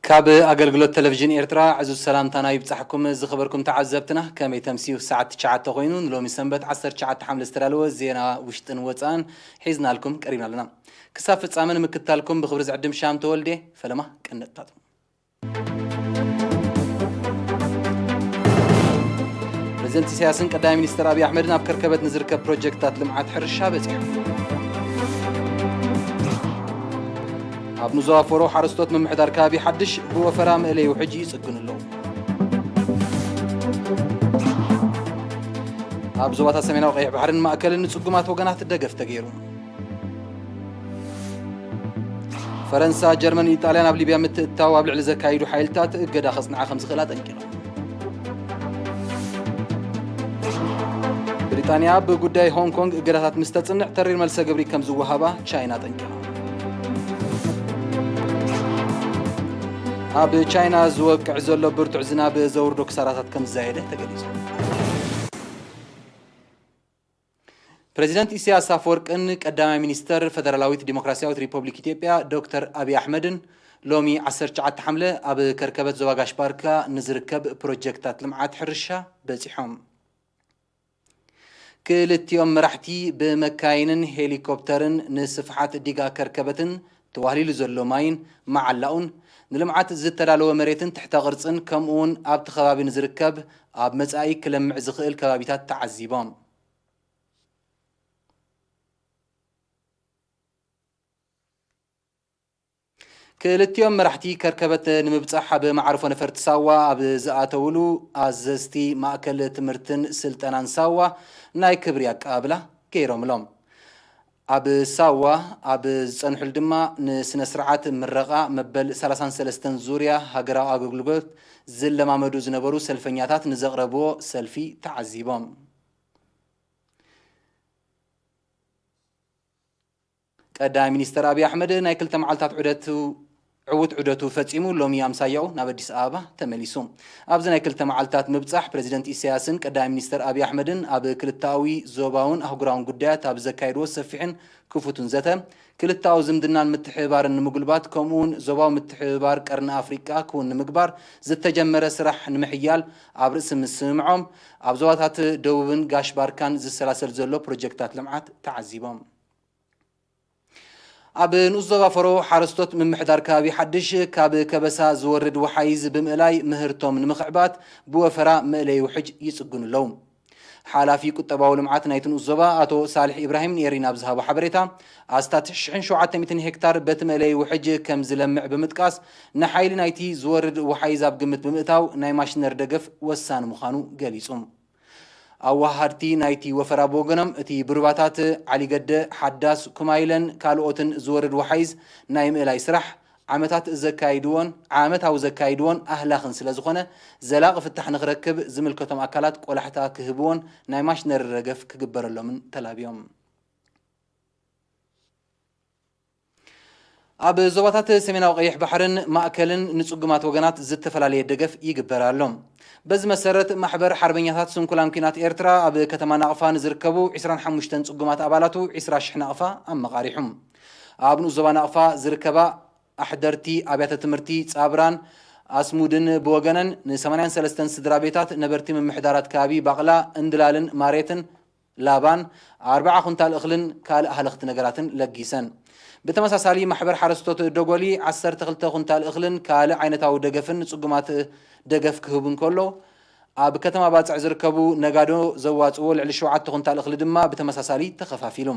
ካብ ኣገልግሎት ቴሌቪዥን ኤርትራ ዕዙዝ ሰላምታና ይብጻሕኩም። ዝኸበርኩም ተዓዘብትና፣ ከመይ ተምስዩ? ሰዓት ትሽዓተ ኮይኑ፣ ንሎሚ ሰንበት ዓሰርተ ትሽዓተ ሓምለ ዝተዳለወ ዜና ውሽጥን ወጻእን ሒዝናልኩም ቀሪብና ኣለና። ክሳብ ፍጻመ ንምክትታልኩም ብኽብሪ ዝዕድም ሻም ተወልዴ። ፈለማ ቀንዲ ነጥብታቱ። ፕሬዚደንት ኢሳያስን ቀዳማይ ሚኒስትር ኣብይ ኣሕመድን ኣብ ከርከበት ንዝርከብ ፕሮጀክትታት ልምዓት ሕርሻ በጺሖም። ኣብ ኑዞ ኣፎሮ ሓረስቶት ምምሕዳር ከባቢ ሓድሽ ብወፈራ መእለይ ውሕጅ ይጽግኑ ኣለዉ። ኣብ ዞባታት ሰሜናዊ ቀይሕ ባሕርን ማእከልን ንጽጉማት ወገናት ደገፍ ተገይሩ። ፈረንሳ፣ ጀርመን፣ ኢጣልያን ኣብ ሊብያ ምትእትታው ኣብ ልዕሊ ዘካይዱ ሓይልታት እገዳ ከጽንዓ ከም ዝኽእል ኣጠንቂቐን። ብሪጣንያ ብጉዳይ ሆንግ ኮንግ እገዳታት ምስ ተጽንዕ ተሪር መልሰ ግብሪ ከም ዝወሃባ ቻይና ኣጠንቂቓ። ኣብ ቻይና ዝወቅዕ ዘሎ ብርቱዕ ዝናብ ዘውርዶ ክሳራታት ከም ዝዛየደ ተገሊጹ። ፕሬዚደንት ኢሳያስ ኣፈወርቅን ቀዳማይ ሚኒስተር ፈደራላዊት ዲሞክራሲያዊት ሪፐብሊክ ኢትዮጵያ ዶክተር ኣብይ ኣሕመድን ሎሚ ዓሰርተ ትሽዓተ ሓምለ ኣብ ከርከበት ዞባ ጋሽ ባርካ ንዝርከብ ፕሮጀክታት ልምዓት ሕርሻ በጺሖም። ክልቲኦም መራሕቲ ብመካይንን ሄሊኮፕተርን ንስፍሓት ዲጋ ከርከበትን ተዋህሊሉ ዘሎ ማይን መዓላኡን ንልምዓት ዝተዳለወ መሬትን ትሕተ ቅርጽን ከምኡውን ኣብቲ ከባቢ ንዝርከብ ኣብ መጻኢ ክለምዕ ዝኽእል ከባቢታት ተዓዚቦም። ክልቲኦም መራሕቲ ከርከበት ንምብጻሕ ኣብ መዓርፎ ነፈርቲ ሳዋ ኣብ ዝኣተውሉ ኣዘዝቲ ማእከል ትምህርትን ስልጠናን ሳዋ ናይ ክብሪ ኣቀባብላ ገይሮምሎም። ኣብ ሳዋ ኣብ ዝጸንሑሉ ድማ ንስነ ስርዓት ምረቓ መበል ሰላሳን ሰለስተን ዙርያ ሃገራዊ ኣገልግሎት ዝለማመዱ ዝነበሩ ሰልፈኛታት ንዘቕረብዎ ሰልፊ ተዓዚቦም። ቀዳማይ ሚኒስተር ኣብይ ኣሕመድ ናይ ክልተ መዓልታት ዑደቱ ዕዉት ዑደቱ ፈጺሙ ሎሚ ኣምሳያኡ ናብ ኣዲስ ኣበባ ተመሊሱ። ኣብዚ ናይ ክልተ መዓልታት ምብጻሕ ፕሬዚደንት ኢሳያስን ቀዳማይ ሚኒስተር ኣብይ ኣሕመድን ኣብ ክልተኣዊ ዞባውን ኣህጉራውን ጉዳያት ኣብ ዘካየድዎ ሰፊሕን ክፉትን ዘተ ክልተኣዊ ዝምድናን ምትሕብባርን ንምጉልባት ከምኡውን ዞባዊ ምትሕብባር ቀርኒ ኣፍሪቃ ክውን ንምግባር ዝተጀመረ ስራሕ ንምሕያል ኣብ ርእሲ ምስምምዖም ኣብ ዞባታት ደቡብን ጋሽ ባርካን ዝሰላሰል ዘሎ ፕሮጀክታት ልምዓት ተዓዚቦም። ኣብ ንኡስ ዞባ ፈሮ ሓረስቶት ምምሕዳር ከባቢ ሓድሽ ካብ ከበሳ ዝወርድ ወሓይዝ ብምእላይ ምህርቶም ንምኽዕባት ብወፈራ መእለይ ውሕጅ ይጽግኑ ኣለዉ። ሓላፊ ቁጠባዊ ልምዓት ናይቲ ንኡስ ዞባ ኣቶ ሳልሕ ኢብራሂም ንኤሪና ኣብ ዝሃቦ ሓበሬታ፣ ኣስታት ሽሕን ሸውዓተ ሚእትን ሄክታር በቲ መእለይ ውሕጅ ከም ዝለምዕ ብምጥቃስ፣ ንሓይሊ ናይቲ ዝወርድ ወሓይዝ ኣብ ግምት ብምእታው ናይ ማሽነሪ ደገፍ ወሳኒ ምዃኑ ገሊጹ። ኣወሃሃድቲ ናይቲ ወፈራ ብወገኖም፣ እቲ ብሩባታት ዓሊገደ፣ ሓዳስ፣ ኩማይለን ካልኦትን ዝወርድ ወሓይዝ ናይ ምእላይ ስራሕ ዓመታት ዘካይድዎን ዓመታዊ ዘካይድዎን ኣህላኽን ስለ ዝኾነ፣ ዘላቒ ፍታሕ ንኽረክብ ዝምልከቶም ኣካላት ቆላሕታ ክህብዎን ናይ ማሽነሪ ደገፍ ክግበረሎምን ተላብዮም። ኣብ ዞባታት ሰሜናዊ ቀይሕ ባሕርን ማእከልን ንጽጉማት ወገናት ዝተፈላለየ ደገፍ ይግበር ኣሎ። በዚ መሰረት፣ ማሕበር ሓርበኛታት ስንኩላን ኲናት ኤርትራ ኣብ ከተማ ናቕፋ ንዝርከቡ ዕስራን ሓሙሽተን ጽጉማት ኣባላቱ ዕስራ ሽሕ ናቕፋ ኣመቓሪሑ። ኣብ ንኡስ ዞባ ናቕፋ ዝርከባ ኣሕደርቲ ኣብያተ ትምህርቲ ጻብራን ኣስሙድን ብወገነን ን ሰማንያን ሰለስተን ስድራ ቤታት ነበርቲ ምምሕዳራት ከባቢ ባቕላ፣ እንድላልን ማሬትን ላባን ኣርብዓ ኩንታል እኽልን ካልእ ሃለኽቲ ነገራትን ለጊሰን። ብተመሳሳሊ፣ ማሕበር ሓረስቶት ደጎሊ ዓሰርተ ክልተ ኩንታል እኽልን ካልእ ዓይነታዊ ደገፍን ንጽጉማት ደገፍ ክህቡ እንከሎ፣ ኣብ ከተማ ባጽዕ ዝርከቡ ነጋዶ ዘዋጽዎ ልዕሊ ሸውዓተ ኩንታል እኽሊ ድማ ብተመሳሳሊ ተኸፋፊሉ።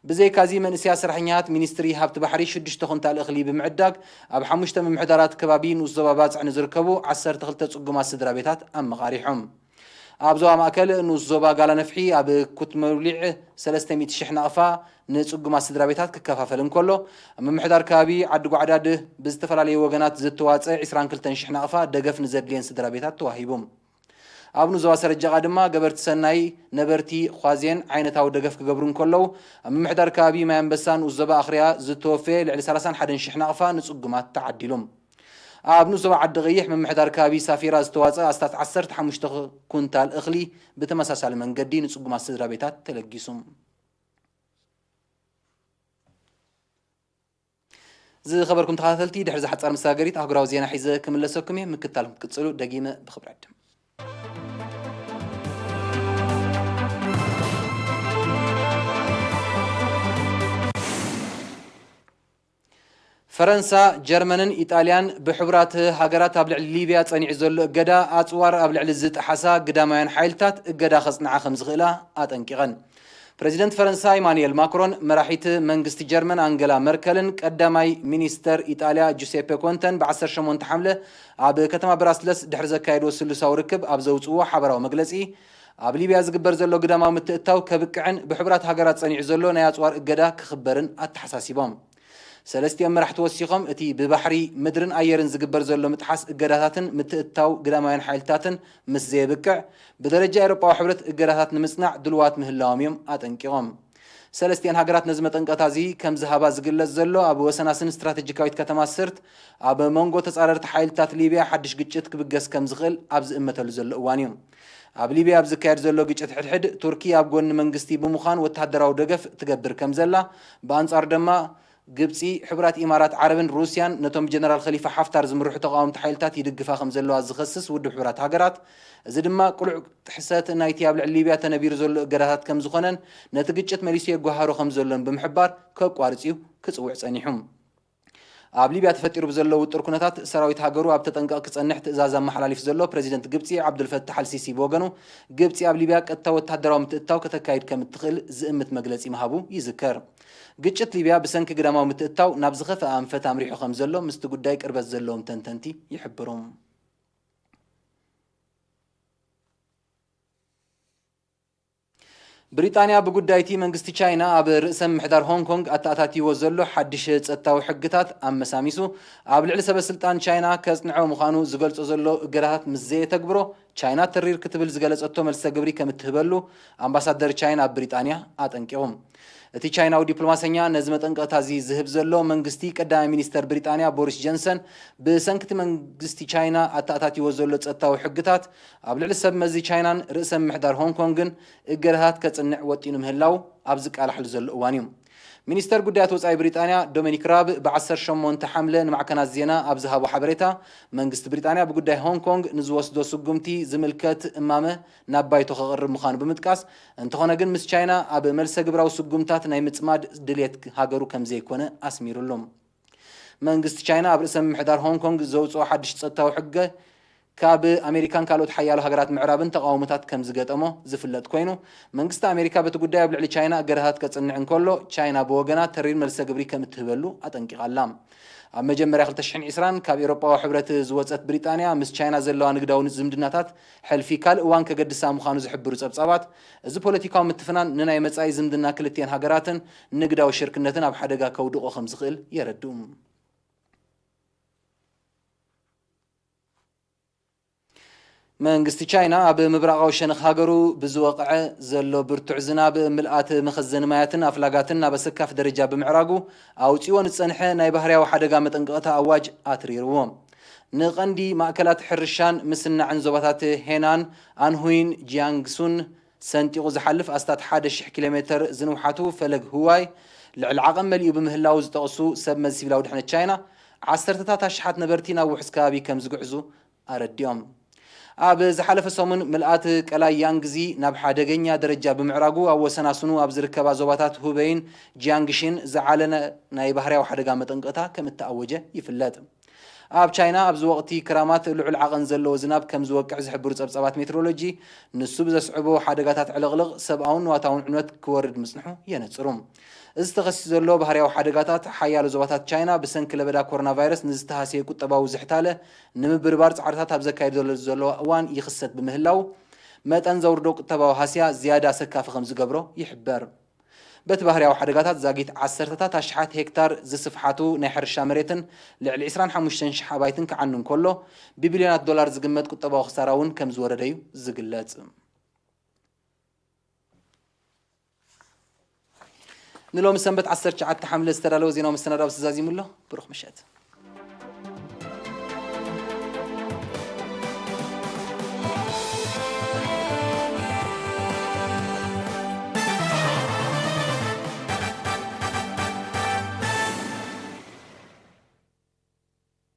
ብዘይካዚ፣ መንእሰያት ሰራሕኛታት ሚኒስትሪ ሃብቲ ባሕሪ ሽዱሽተ ኩንታል እኽሊ ብምዕዳግ፣ ኣብ ሓሙሽተ ምምሕዳራት ከባቢ ንኡስ ዞባ ባጽዕ ንዝርከቡ ዓሰርተ ክልተ ጽጉማት ስድራ ቤታት ኣመቓሪሖም። ኣብ ዞባ ማእከል ንኡስ ዞባ ጋላ ነፍሒ ኣብ ኩት መብሊዕ ሰለስተ ሚእቲ ሽሕ ናቕፋ ንጽጉማት ስድራ ቤታት ክከፋፈል እንከሎ፣ ኣብ ምምሕዳር ከባቢ ዓዲ ጓዕዳድ ብዝተፈላለዩ ወገናት ዝተዋጸ ዕስራን ክልተን ሽሕ ናቕፋ ደገፍ ንዘድልየን ስድራ ቤታት ተዋሂቡ። ኣብ ንኡስ ዞባ ሰረጀቓ ድማ ገበርቲ ሰናይ ነበርቲ ዃዜን ዓይነታዊ ደገፍ ክገብሩ እንከለዉ፣ ኣብ ምምሕዳር ከባቢ ማይ ኣንበሳ ንኡስ ዞባ ኣኽርያ ዝተወፈየ ልዕሊ ሰላሳን ሓደን ሽሕ ናቕፋ ንጽጉማት ተዓዲሉ። ኣብ ንኡስ ዞባ ዓዲ ቀይሕ ምምሕዳር ከባቢ ሳፊራ ዝተዋጸ ኣስታት ዓሰርተ ሓሙሽተ ኩንታል እኽሊ ብተመሳሳሊ መንገዲ ንጽጉማት ስድራ ቤታት ተለጊሱ። ዝኸበርኩም ተኸታተልቲ፣ ድሕሪ ዝሓጻር መሰጋገሪት ኣህጉራዊ ዜና ሒዘ ክምለሰኩም እየ። ምክትታልኩም ክትቅጽሉ ደጊመ ብኽብሪ ዕድም። ፈረንሳ፣ ጀርመንን ኢጣልያን ብሕቡራት ሃገራት ኣብ ልዕሊ ሊብያ ጸኒዑ ዘሎ እገዳ ኣጽዋር ኣብ ልዕሊ ዝጠሓሳ ግዳማውያን ሓይልታት እገዳ ከጽንዓ ከም ዝኽእላ ኣጠንቂቐን። ፕረዚደንት ፈረንሳ ኢማኑኤል ማክሮን፣ መራሒት መንግስቲ ጀርመን ኣንገላ መርከልን ቀዳማይ ሚኒስተር ኢጣልያ ጁሴፔ ኮንተን ብዓሰርተ ሸሞንተ ሓምለ ኣብ ከተማ ብራስለስ ድሕሪ ዘካየድዎ ስሉሳዊ ርክብ ኣብ ዘውጽእዎ ሓበራዊ መግለጺ፣ ኣብ ሊብያ ዝግበር ዘሎ ግዳማዊ ምትእትታው ከብቅዕን ብሕቡራት ሃገራት ጸኒዑ ዘሎ ናይ ኣጽዋር እገዳ ክኽበርን ኣተሓሳሲቦም። ሰለስቲኦም መራሕቲ ወሲኾም፣ እቲ ብባሕሪ፣ ምድርን ኣየርን ዝግበር ዘሎ ምጥሓስ እገዳታትን ምትእትታው ግዳማውያን ሓይልታትን ምስ ዘየብቅዕ፣ ብደረጃ ኤውሮጳዊ ሕብረት እገዳታት ንምጽናዕ ድልዋት ምህላዎም እዮም ኣጠንቂቖም። ሰለስቲኣን ሃገራት ነዚ መጠንቀቕታ እዚ ከም ዝሃባ ዝግለጽ ዘሎ፣ ኣብ ወሰናስን ስትራተጂካዊት ከተማ ስርት ኣብ መንጎ ተጻረርቲ ሓይልታት ሊብያ ሓድሽ ግጭት ክብገስ ከም ዝኽእል ኣብ ዝእመተሉ ዘሎ እዋን እዩ። ኣብ ሊብያ ኣብ ዝካየድ ዘሎ ግጭት ሕድሕድ፣ ቱርኪ ኣብ ጎኒ መንግስቲ ብምዃን ወተሃደራዊ ደገፍ ትገብር ከም ዘላ፣ ብኣንጻሩ ድማ ግብጺ፣ ሕቡራት ኢማራት ዓረብን ሩስያን ነቶም ብጀነራል ኸሊፋ ሓፍታር ዝምርሑ ተቓወምቲ ሓይልታት ይድግፋ ከም ዘለዋ ዝኸስስ ውድብ ሕቡራት ሃገራት፣ እዚ ድማ ቅሉዕ ጥሕሰት ናይቲ ኣብ ልዕሊ ሊብያ ተነቢሩ ዘሎ እገዳታት ከም ዝኾነን ነቲ ግጭት መሊሱ የጓሃሮ ከም ዘሎን ብምሕባር ከቋርጽ እዩ ክጽውዕ ጸኒሑ። ኣብ ሊብያ ተፈጢሩ ብዘሎ ውጥር ኩነታት ሰራዊት ሃገሩ ኣብ ተጠንቀቕ ክጸንሕ ትእዛዝ ኣመሓላሊፉ ዘሎ ፕረዚደንት ግብጺ ዓብዱልፈታሕ ኣልሲሲ ብወገኑ፣ ግብጺ ኣብ ሊብያ ቀጥታ ወተሃደራዊ ምትእትታው ከተካይድ ከም እትኽእል ዝእምት መግለጺ ምሃቡ ይዝከር። ግጭት ሊብያ ብሰንኪ ግዳማዊ ምትእትታው ናብ ዝኸፍአ ኣንፈት ኣምሪሑ ከም ዘሎ ምስቲ ጉዳይ ቅርበት ዘለዎም ተንተንቲ ይሕብሩ። ብሪጣንያ ብጉዳይቲ መንግስቲ ቻይና ኣብ ርእሰ ምምሕዳር ሆንግ ኮንግ ኣተኣታትይዎ ዘሎ ሓድሽ ጸጥታዊ ሕግታት ኣመሳሚሱ፣ ኣብ ልዕሊ ሰበ ስልጣን ቻይና ከጽንዖ ምዃኑ ዝገልጾ ዘሎ እገዳታት ምስ ዘየተግብሮ፣ ቻይና ተሪር ክትብል ዝገለጸቶ መልሰ ግብሪ ከም እትህበሉ ኣምባሳደር ቻይና ኣብ ብሪጣንያ ኣጠንቂቑ። እቲ ቻይናዊ ዲፕሎማሰኛ ነዚ መጠንቀቕታ እዚ ዝህብ ዘሎ መንግስቲ ቀዳማይ ሚኒስተር ብሪጣንያ ቦሪስ ጆንሰን ብሰንክቲ መንግስቲ ቻይና ኣተኣታትይዎ ዘሎ ጸጥታዊ ሕግታት ኣብ ልዕሊ ሰብ መዚ ቻይናን ርእሰ ምምሕዳር ሆንግ ኮንግን እገዳታት ከጽንዕ ወጢኑ ምህላው ኣብ ዝቃላሕሉ ዘሎ እዋን እዩ። ሚኒስተር ጉዳያት ወጻኢ ብሪጣንያ ዶሚኒክ ራብ ብዓሰርተ ሸሞንተ ሓምለ ንማዕከናት ዜና ኣብ ዝሃቦ ሓበሬታ፣ መንግስቲ ብሪጣንያ ብጉዳይ ሆንግ ኮንግ ንዝወስዶ ስጉምቲ ዝምልከት እማመ ናብ ባይቶ ከቕርብ ምዃኑ ብምጥቃስ፣ እንተኾነ ግን ምስ ቻይና ኣብ መልሰ ግብራዊ ስጉምታት ናይ ምጽማድ ድልየት ሃገሩ ከም ዘይኮነ ኣስሚሩሉ። መንግስቲ ቻይና ኣብ ርእሰ ምምሕዳር ሆንግ ኮንግ ዘውጽኦ ሓድሽ ጸጥታዊ ሕገ ካብ ኣሜሪካን ካልኦት ሓያሎ ሃገራት ምዕራብን ተቓውሞታት ከም ዝገጠሞ ዝፍለጥ ኮይኑ፣ መንግስቲ ኣሜሪካ በቲ ጉዳይ ኣብ ልዕሊ ቻይና እገዳታት ከጽንዕ እንከሎ፣ ቻይና ብወገና ተሪር መልሰ ግብሪ ከም እትህበሉ ኣጠንቂቓ ኣላ። ኣብ መጀመርያ ክልተ ሽሕን ዕስራን ካብ ኤውሮጳዊ ሕብረት ዝወጸት ብሪጣንያ፣ ምስ ቻይና ዘለዋ ንግዳዊ ዝምድናታት ሕልፊ ካልእ እዋን ከገድሳ ምዃኑ ዝሕብሩ ጸብጻባት፣ እዚ ፖለቲካዊ ምትፍናን ንናይ መጻኢ ዝምድና ክልቲኤን ሃገራትን ንግዳዊ ሽርክነትን ኣብ ሓደጋ ከውድቖ ከም ዝኽእል የረድኡ። መንግስቲ ቻይና ኣብ ምብራቓዊ ሸነኽ ሃገሩ ብዝወቕዐ ዘሎ ብርቱዕ ዝናብ፣ ምልኣት መኸዘኒ ማያትን ኣፍላጋትን ናብ ኣሰካፊ ደረጃ ብምዕራጉ፣ ኣውጺዎ ንዝጸንሐ ናይ ባህርያዊ ሓደጋ መጠንቀቕታ ኣዋጅ ኣትሪርዎ። ንቐንዲ ማእከላት ሕርሻን ምስናዕን ዞባታት ሄናን፣ ኣንሁይን ጂያንግሱን ሰንጢቑ ዝሓልፍ ኣስታት ሓደ ሽሕ ኪሎ ሜተር ዝንውሓቱ ፈለግ ህዋይ ልዕሊ ዓቐን መሊኡ ብምህላዉ ዝጠቕሱ ሰብ መዚ ሲቪላዊ ድሕነት ቻይና፣ ዓሰርተታት ኣሽሓት ነበርቲ ናብ ውሑስ ከባቢ ከም ዝግዕዙ ኣረዲኦም። ኣብ ዝሓለፈ ሰሙን ምልኣት ቀላይ ያንግዚ ናብ ሓደገኛ ደረጃ ብምዕራጉ፣ ኣብ ወሰናስኑ ኣብ ዝርከባ ዞባታት ሁበይን ጂያንግሺን ዝዓለነ ናይ ባህርያዊ ሓደጋ መጠንቀቕታ ከም እተኣወጀ ይፍለጥ። ኣብ ቻይና ኣብዚ ወቕቲ ክራማት ልዑል ዓቐን ዘለዎ ዝናብ ከም ዝወቅዕ ዝሕብሩ ጸብጻባት ሜትሮሎጂ፣ ንሱ ብዘስዕቦ ሓደጋታት ዕልቕልቕ፣ ሰብኣውን ንዋታውን ዕንወት ክወርድ ምጽንሑ የነጽሩ። እዚ ተኸሲቱ ዘሎ ባህርያዊ ሓደጋታት፣ ሓያሎ ዞባታት ቻይና ብሰንኪ ለበዳ ኮሮና ቫይረስ ንዝተሃስየ ቁጠባዊ ዝሕታለ ንምብርባር ጻዕርታት ኣብ ዘካየደሉ ዘለዋ እዋን ይኽሰት ብምህላው፣ መጠን ዘውርዶ ቁጠባዊ ሃስያ ዝያዳ ኣሰካፊ ከም ዝገብሮ ይሕበር። በቲ ባህርያዊ ሓደጋታት ዛጊት ዓሰርተታት ኣሽሓት ሄክታር ዝስፍሓቱ ናይ ሕርሻ መሬትን ልዕሊ ዕስራን ሓሙሽተን ሽሕ ኣባይትን ክዓኑ እንከሎ፣ ብቢልዮናት ዶላር ዝግመት ቁጠባዊ ክሳራ እውን ከም ዝወረደ እዩ ዝግለጽ። ንሎሚ ሰንበት ዓሰርተ ትሽዓተ ሓምለ ዝተዳለወ ዜናዊ መሰናዶ ኣብዚ ተዛዚሙ ኣሎ። ብሩኽ ምሸት።